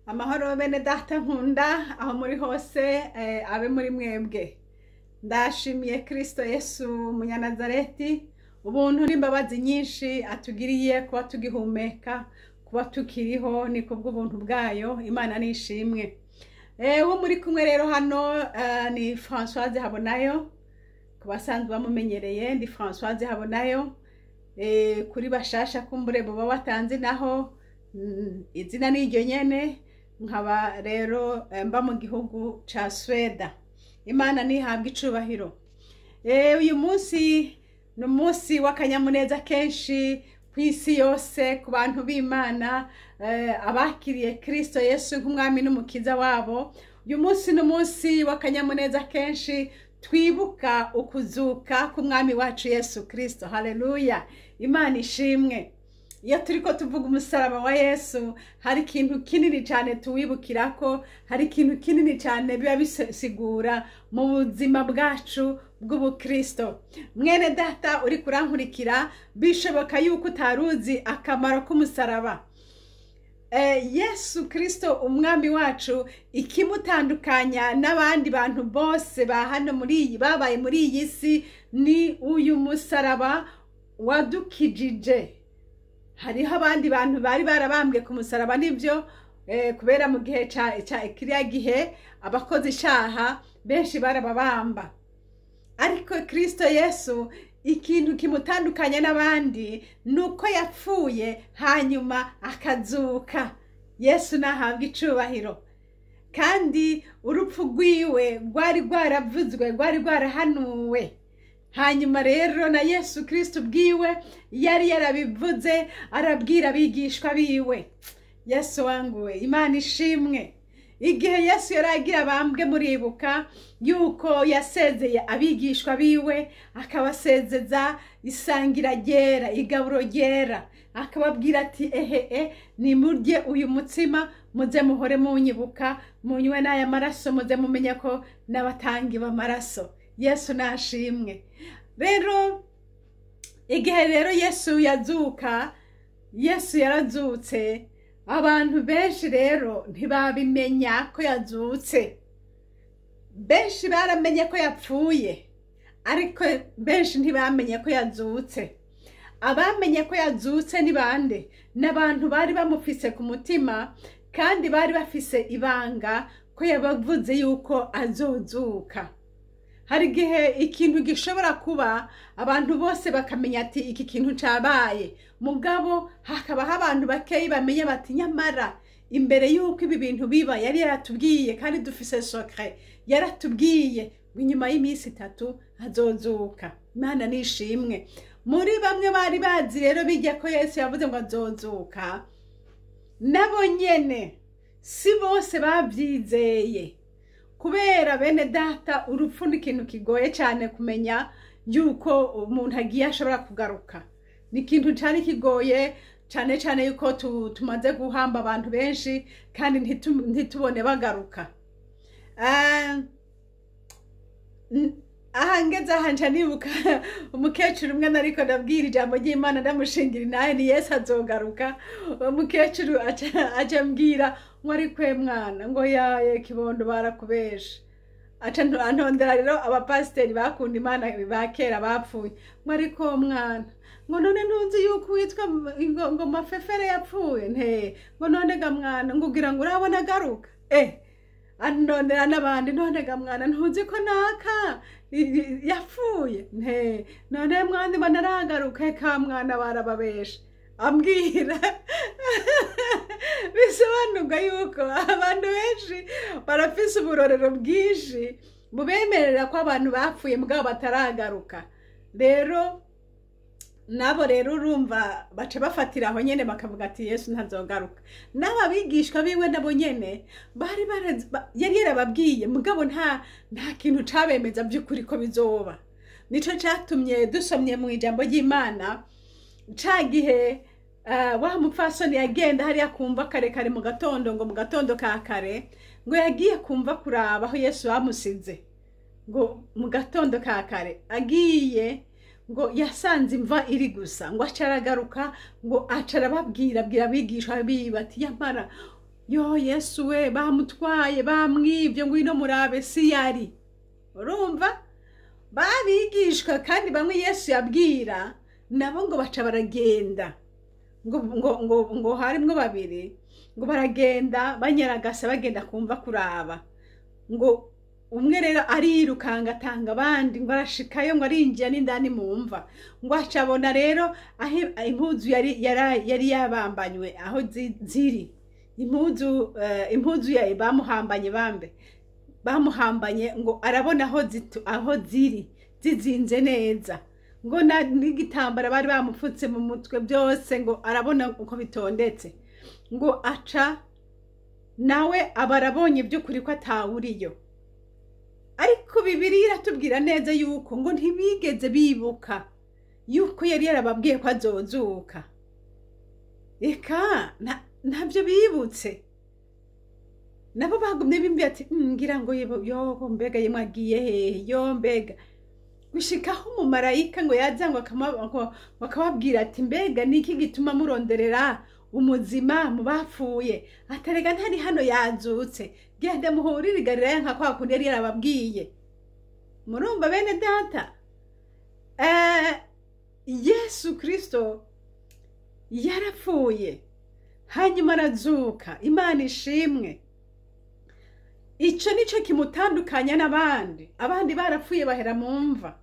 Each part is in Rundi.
Amahoro bene data nkunda aho muri hose, abe muri mwebwe. Ndashimiye Kristo Yesu Munyanazareti ubuntu n'imbabazi nyinshi atugiriye kuba tugihumeka, kuba tukiriho ni kubw'ubuntu bwayo. Imana nishimwe. Uwo muri kumwe rero hano ni Françoise Habonayo. Ku basanzwe bamumenyereye ndi Françoise Habonayo. Kuri bashasha kumbure boba batanzi naho, izina ni iryo nyene. Nkaba rero mba mu gihugu ca Sweda. Imana nihabwa icubahiro. Uyu munsi ni umunsi w'akanyamuneza kenshi ku isi yose ku bantu b'Imana, abakiriye Kristo Yesu nk'umwami n'umukiza wabo. Uyu munsi ni umunsi w'akanyamuneza kenshi, twibuka ukuzuka k'umwami wacu Yesu Kristo. Haleluya, Imana ishimwe. Iyo turiko tuvuga umusaraba wa Yesu, hari ikintu kinini cyane tuwibukirako, hari ikintu kinini cyane biba bisigura mu buzima bwacu bw'ubukristo. Mwene data uri kurankurikira, bishoboka yuko utaruzi akamaro k'umusaraba. Yesu Kristo umwami wacu, ikimutandukanya n'abandi bantu bose ba hano muri iyi babaye muri iyi si ni uyu musaraba wadukijije. Hariho abandi bantu bari barabambwe ku musaraba nibyo, kubera mu gihe ca kiriya gihe abakozi ishaha benshi barababamba, ariko Kristo Yesu ikintu kimutandukanya n'abandi nuko yapfuye hanyuma akazuka. Yesu nahabwa icubahiro. Kandi urupfu rwiwe rwari rwaravuzwe, rwari rwarahanuwe. Hanyuma rero na Yesu Kristo bwiwe yari yarabivuze, arabwira abigishwa biwe. Yesu wanguwe, Imana ishimwe. Igihe Yesu yaragira abambwe, muribuka yuko yasezeye abigishwa biwe, akabasezeza isangira ryera, igaburo ryera, akababwira ati ehe, nimurye uyu mutsima muze muhore munyibuka, munywe n'aya maraso muze mumenya ko n'abatangi b'amaraso. Yesu nashimwe. Rero igihe rero Yesu yazuka, Yesu yarazutse, abantu benshi rero ntibabimenya ko yazutse. Benshi baramenye ko yapfuye, ariko benshi ntibamenye ko yazutse. Abamenye ko yazutse ni bande? N'abantu bari bamufise ku mutima, kandi bari bafise ibanga ko yabavuze yuko azozuka. Hari igihe ikintu gishobora kuba abantu bose bakamenya ati iki kintu cabaye, mugabo hakabaho abantu bakeyi bamenya bati nyamara imbere yuko ibi bintu biba yari yaratubwiye, kandi dufise secret, yaratubwiye ngo inyuma y'iminsi 3 azozuka. Imana nishimwe. Muri bamwe bari bazi rero bijya ko Yesu yavuze ngo azozuka, nabo nyene si bose bavyizeye. Kubera bene data urupfu ni ikintu kigoye cyane kumenya yuko umuntu agiye ashobora kugaruka. Ni ikintu cyari kigoye cyane cyane yuko tumaze guhamba abantu benshi kandi ntitubone bagaruka. Aha ngeze aha nca nibuka umukecuru umwe nariko ndabwira ijambo ry'Imana, ndamushingira inahe ni Yesu azogaruka. Umukecuru aca ambwira ngo ariko mwana, ngo yaye kibondo barakubesha. Aca antondera rero abapasiteri bakunda Imana ba kera bapfuye, ngo ariko mwana, ngo none ntunzi yuko witwa ngo mafefere yapfuye, nte ngo none ga mwana, ngo ugira ngo urabona agaruka. Anondera n'abandi, none ga mwana ntuzi ko naka yapfuye, nte none mwana banaragaruka, ka mwana barababesha. Ambwira bisobanurwa yuko abantu benshi barafise uburorero bwinshi bubemerera ko abantu bapfuye mugabo bataragaruka. Rero nabo rero urumva baca bafatira aho nyene bakavuga ati Yesu ntazogaruka. N'aba bigishwa biwe nabo nyene bari yari yarababwiye, mugabo nta kintu cabemeza by'ukuri ko bizoba. Nico catumye dusomye mu ijambo ry'Imana ca gihe wa mupfasoni yagenda hariya kumva kare kare mu gatondo, ngo mu gatondo ka kare ngo yagiye kumva kuraba aho Yesu bamusize, ngo mu gatondo ka kare agiye ngo yasanze imva iri gusa, ngo acaragaruka, ngo acarababwira abwira abigishwa biwe ati yamara Yo Yesu we, bamutwaye, bamwibye, ngwino murabe si yari. Urumva babigishwa kandi bamwe Yesu yabwira nabo ngo baca baragenda, ngo ngo ngo ngo harimwo babiri, ngo baragenda banyaragasa, bagenda kumva kuraba. Ngo umwe rero arirukanga atanga abandi, ngo arashikayo, ngo arinjira n'indani mu mva, ngo acabona rero aho impuzu yari yabambanywe, aho ziri impuzu, impuzu ya bamuhambanye, bambe bamuhambanye, ngo arabona aho ziri zizinze neza, ngo n'igitambara bari bamupfutse mu mutwe, byose ngo arabona uko bitondetse. Ngo aca nawe aba arabonye by'ukuri ko atawuriyo. Ariko Bibiliya iratubwira neza yuko ngo ntibigeze bibuka yuko yari yarababwiye ko azozuka. Reka, ntabyo bibutse. Nabo bagumye bimbi ati: Ngira ngo yo mbega yemwe agiye hehe? Yo mbega!" Gushikaho umumarayika ngo yaza, ngo akababwira ati: "Mbega ni iki gituma muronderera umuzima mu bapfuye? Atarega ntari hano, yazutse. Genda muhurire i Galilaya nka kwa kundi yari yarababwiye." Murumva bene data, Yesu Kristo yarapfuye hanyuma arazuka. Imana ishimwe. Icyo nicyo kimutandukanya n'abandi. Abandi barapfuye bahera mu mva,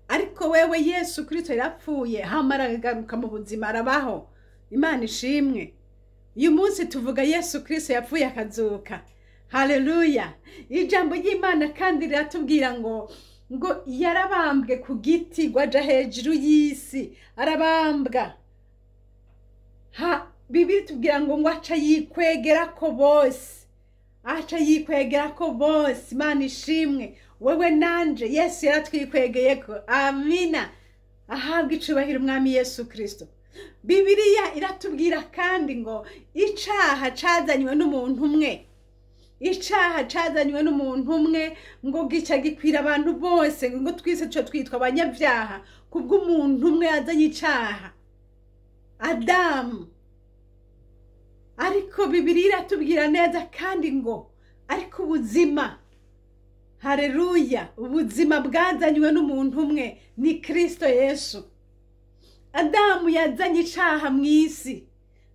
ariko wewe Yesu Kristo yarapfuye hama aragaruka mu buzima, arabaho. Imana ishimwe. Uyu munsi tuvuga Yesu Kristo yapfuye akazuka. Haleluya! Ijambo ry'Imana kandi riratubwira ngo yarabambwe ku giti, ngo aja hejuru y'isi, arabambwa. Ha Bibiliya itubwira ngo aca yikwegera ko bose, aca yikwegera ko bose. Imana ishimwe. Wewe nanje Yesu yaratwikwegeye ko. Amina. Ahabwa icubahiro Umwami Yesu Kristo. Bibiliya iratubwira kandi ngo icaha cazanywe n'umuntu umwe, icaha cazanywe n'umuntu umwe, ngo gica gikwira abantu bose, ngo twese tuca twitwa abanyabyaha kubw'umuntu umwe yazanye icaha, Adamu. Ariko Bibiliya iratubwira neza kandi ngo ariko ubuzima, hareruya, ubuzima bwazanywe n'umuntu umwe ni Kristo Yesu. Adamu yazanye icaha mu isi,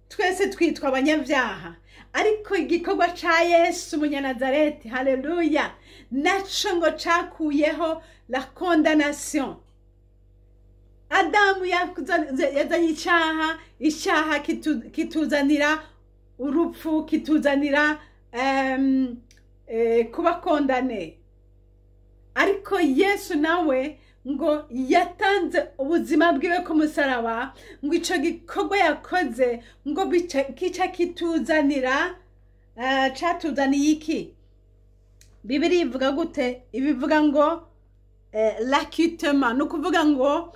twese twitwa abanyabyaha, ariko igikorwa ca Yesu Umunyanazareti, haleluya, naco ngo cakuyeho la condamnation. Adamu yazanye icaha, icaha kituzanira urupfu, kituzanira kuba condamné. Ariko Yesu nawe ngo yatanze ubuzima bwiwe ku musaraba, ngo ico gikorwa yakoze ngo kica kituzanira, catuzaniye iki? Bibiliya ivuga gute? Ibivuga ngo l'acquittement, ni ukuvuga ngo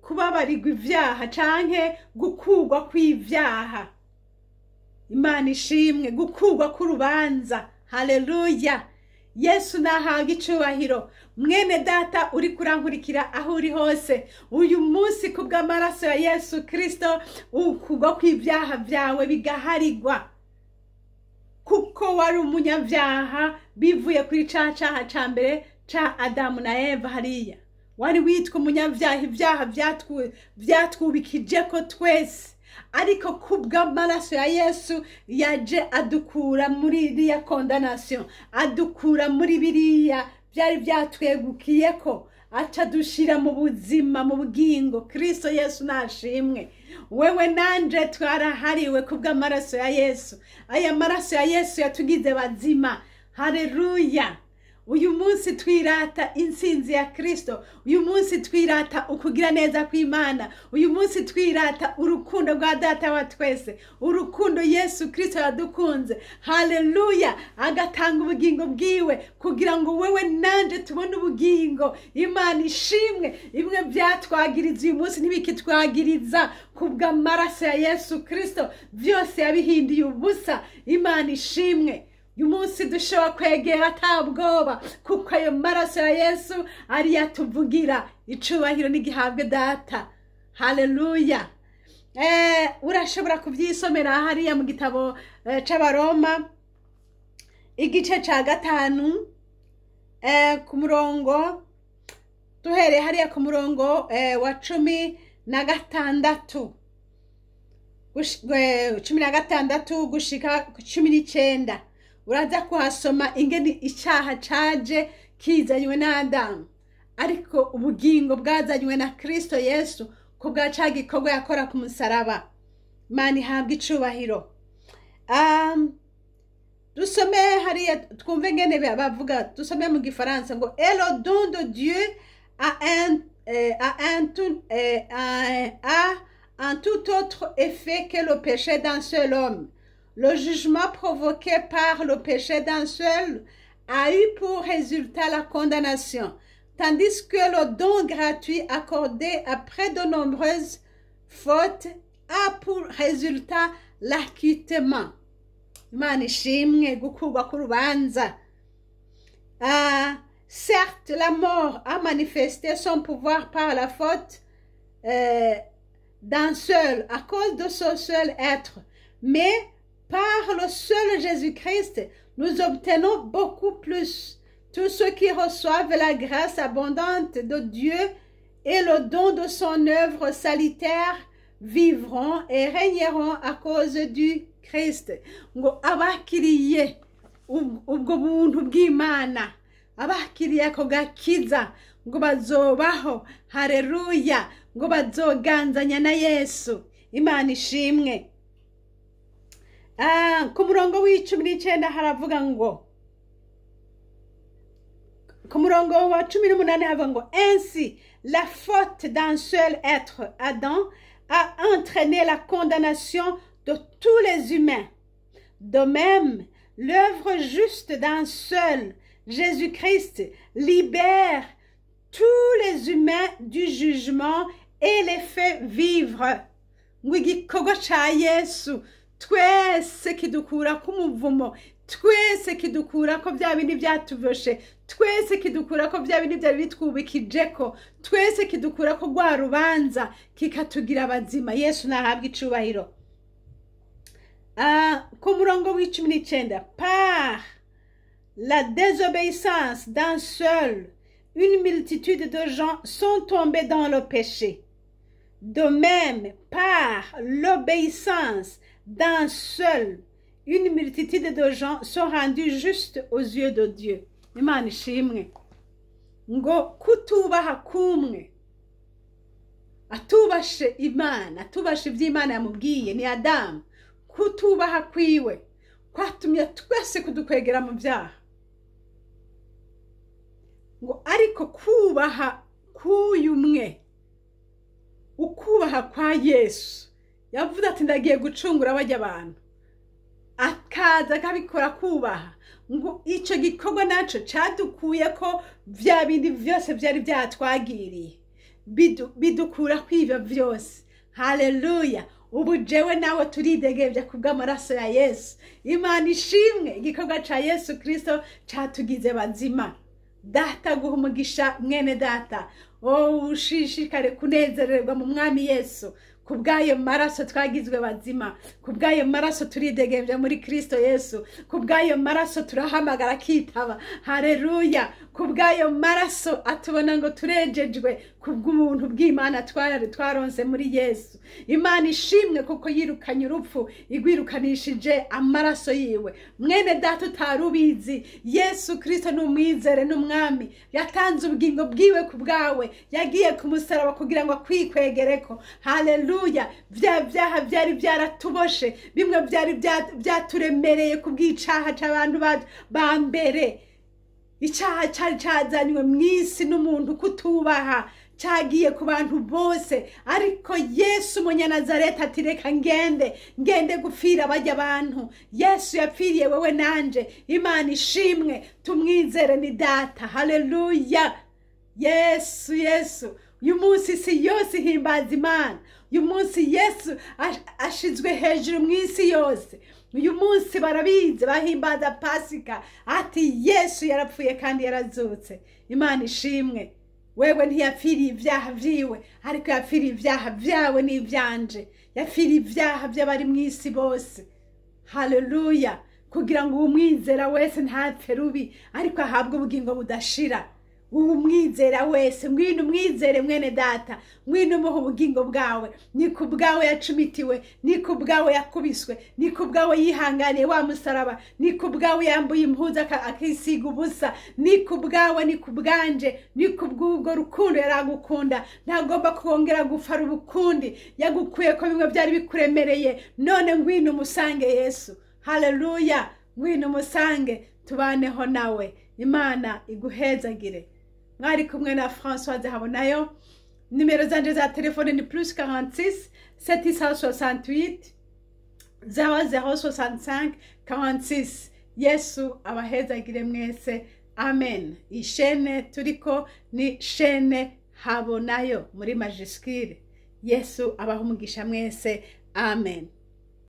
kubabarirwa ivyaha canke gukurwa kw'ivyaha. Imana ishimwe. Gukurwa k'urubanza. Haleluya! Yesu nahaga icubahiro. Mwene data uri kurankurikira, aho uri hose uyu munsi, kubw'amaraso ya Yesu Kristo ukugwa kw'ivyaha vyawe bigaharigwa, kuko wari umunyabyaha bivuye kuri ca caha ca mbere ca Adamu na Eva. Hariya wari witwa umunyabyaha, ibyaha vyatwubikije ko twese, ariko kubw'amaraso ya Yesu yaje adukura muri iriya condamnation, adukura muri biriya byari byatwegukiye ko, aca dushira mu buzima, mu bugingo. Kristo Yesu nashimwe. Wewe nanje twarahariwe kubw'amaraso ya Yesu. Aya maraso ya Yesu yatugize bazima. Haleluya! Uyu munsi twirata intsinzi ya Kristo, uyu munsi twirata ukugira neza kw'Imana, uyu munsi twirata urukundo rwa Data wa twese, urukundo Yesu Kristo yadukunze, haleluya, agatanga ubugingo bwiwe kugira ngo wewe nanje tubone ubugingo. Imana ishimwe. Bimwe byatwagiriza uyu munsi ntibikitwagiriza kubw'amaraso ya Yesu Kristo, byose yabihinduye ubusa. Imana ishimwe. Uyu munsi dushobora kwegera ata bwoba, kuko ayo maraso ya Yesu ariyo atuvugira. Icubahiro n'igihabwe Data. Haleluya! Urashobora kubyisomera hariya mu gitabo c'Abaroma, igice ca 5, ku murongo, duhereye hariya ku murongo wa 16, 16 gushika ku 19. Uraza kuhasoma ingene icaha caje kizanywe na Adamu, ariko ubugingo bwazanywe na Kristo Yesu ku bwa ca gikorwa yakora ku musaraba. Imana ihabwa icubahiro. Dusome hariya twumve ngene bavuga. Dusome mu Gifaransa ngo: "Et le don de Dieu a un tout autre effet que le péché d'un seul homme. Le jugement provoqué par le péché d'un seul a eu pour résultat la condamnation, tandis que le don gratuit accordé après de nombreuses fautes a pour résultat l'acquittement." Imana ishimwe, gukurwa k'urubanza. Ah, certes, la mort a manifesté son pouvoir par la faute d'un seul, à cause de ce seul être. Mais par le seul Jésus-Christ, nous obtenons beaucoup plus. Tous ceux qui reçoivent la grâce abondante de Dieu et le don de son œuvre salutaire vivront et régneront à cause du Christ. Ngo abakiriye ubwo buntu bw'Imana, abakiriye ako gakiza, ngo bazobaho. Hareruya! Ngo bazoganzanya na Yesu. Imana ishimwe. Ah, ku murongo wa 19 haravuga ngo, ku murongo wa 18 havuga ngo: "Ainsi, la faute d'un seul être, Adam, a entraîné la condamnation de tous les humains. De même, l'œuvre juste d'un seul, Jésus-Christ, libère tous les humains du jugement et les fait vivre." Ngo igikorwa ca Yesu twese kidukura k'umuvumo, twese kidukura ko bya bindi byatuboshe, twese kidukura ko bya bindi byari bitwubikijeko, twese kidukura ko rwa rubanza, kikatugira abazima. Yesu nahabwa icubahiro. Ah, ku murongo wa 19: "Par la désobéissance d'un seul, une multitude de gens sont tombés dans le péché. De même, par l'obéissance d'un seul, une multitude de gens sont rendus justes aux yeux de Dieu." Imana ishimwe. Ngo kutubaha kumwe, atubashe Imana, atubashe iby'Imana yamubwiye, ni Adamu. Kutubaha kwiwe kwatumye twese kudukwegera mu byaha. Ngo ariko kubaha k'uyu umwe, ukubaha kwa Yesu, yavuze ati: "Ndagiye gucungura bajya abantu", akaza akabikora kubaha. Ngo icyo gikorwa nacyo cyadukuye ko bya bindi byose byari byatwagiriye, bidukura kw'ibyo byose. Haleluya! Ubu jewe nawe turidegembya ku bw'amaraso ya Yesu. Imana ishimwe, igikorwa cya Yesu Kirisito cyatugize bazima. Data guha umugisha, mwene data. Wowe ushishikare kunezererwa mu Mwami Yesu. Ku bw'ayo maraso twagizwe bazima, ku bw'ayo maraso turidegembya muri Kirisito Yesu, ku bw'ayo maraso turahamagara akitaba. Hareruya! Ku bw'ayo maraso atubona ngo turejejwe ku bw'ubuntu bw'Imana twaronse muri Yesu. Imana ishimwe kuko yirukanye urupfu igwirukanishije amaraso yiwe. Mwene data utari ubizi, Yesu Kirisito ni umwizere n'Umwami. Yatanze ubugingo bwiwe ku bwawe, yagiye ku musaraba kugira ngo akwikwegereko. Haleluya! Bya byaha byari byaratuboshe, bimwe byari byaturemereye ku bw'icaha c'abantu ba mbere. Icyaha cyari cyazanywe mu isi n'umuntu kutubaha, cyagiye ku bantu bose, ariko Yesu Umunyanazareti ati: "Reka ngende, ngende gupfira bajya abantu." Yesu yapfiriye wewe nanje. Imana ishimwe, tumwizere, ni Data. Haleluya! Yesu, Yesu! Uyu munsi isi yose ihimbaza Imana. Uyu munsi Yesu ashizwe hejuru mu isi yose. Uyu munsi barabizi, bahimbaza Pasika, ati Yesu yarapfuye kandi yarazutse. Imana ishimwe. Wewe ntiyapfiriye ibyaha byiwe, ariko yapfiriye ibyaha byawe n'ibyanje. Yapfiriye ibyaha by'abari mu isi bose. Haleluya! Kugira ngo uwumwizera wese ntapfe rubi, ariko ahabwe ubugingo budashira. Uwumwizera wese, ngwino umwizere mwene data, ngwino umuhe ubugingo bwawe. Ni ku bwawe yacumitiwe, ni ku bwawe yakubiswe, ni ku bwawe yihanganiye wa musaraba, ni ku bwawe yambuye impuzu akisiga ubusa, ni ku bwawe, ni ku bwanje, ni ku bw'ubwo rukundo yaragukunda. Ntagomba kongera gupfa ubukundi, yagukuye ko bimwe byari bikuremereye. None ngwino umusange Yesu. Haleluya! Ngwino umusange, tubaneho nawe. Imana iguhezagire. Mwari kumwe na Françoise Habonayo. Nimero zanje za telefone ni plus 46 768 0065 46. Yesu abahezagire mwese, amen. Iyi chaîne turiko ni chaîne Habonayo muri majuscule. Yesu abaha umugisha mwese, amen.